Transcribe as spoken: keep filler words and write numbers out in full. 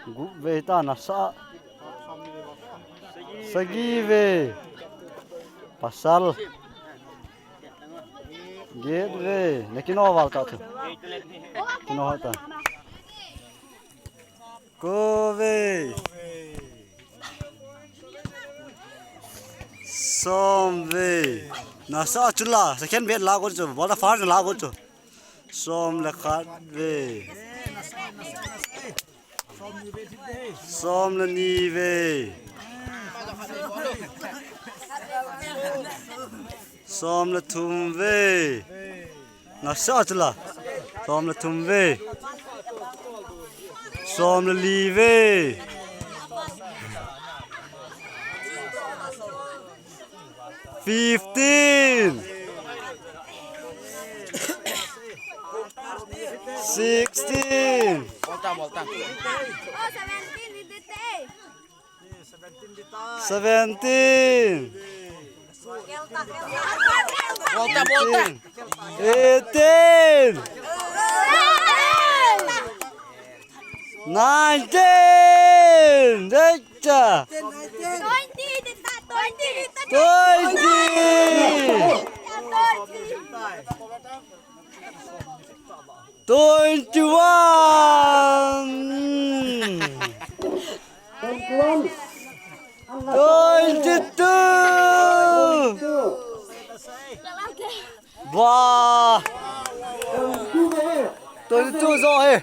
Gup vei ta nasa. Sagi vei. Pasal. Get vei. Na kino val ta chu. Kino ta. Ko vei. Som vei. Nasa chu la. Second bet la ko chu. Bol ta first la ko chu. Som le khat vei. Som le ni vei. Som le thum vei. Nasa chu la. Som le thum vei. Som le li vei. Fifteen. Sixteen. Seventeen. Eighteen. Nineteen. Eight. Twenty. Twenty. Twenty-one. Twenty-two. Bah. Twenty-two jo he.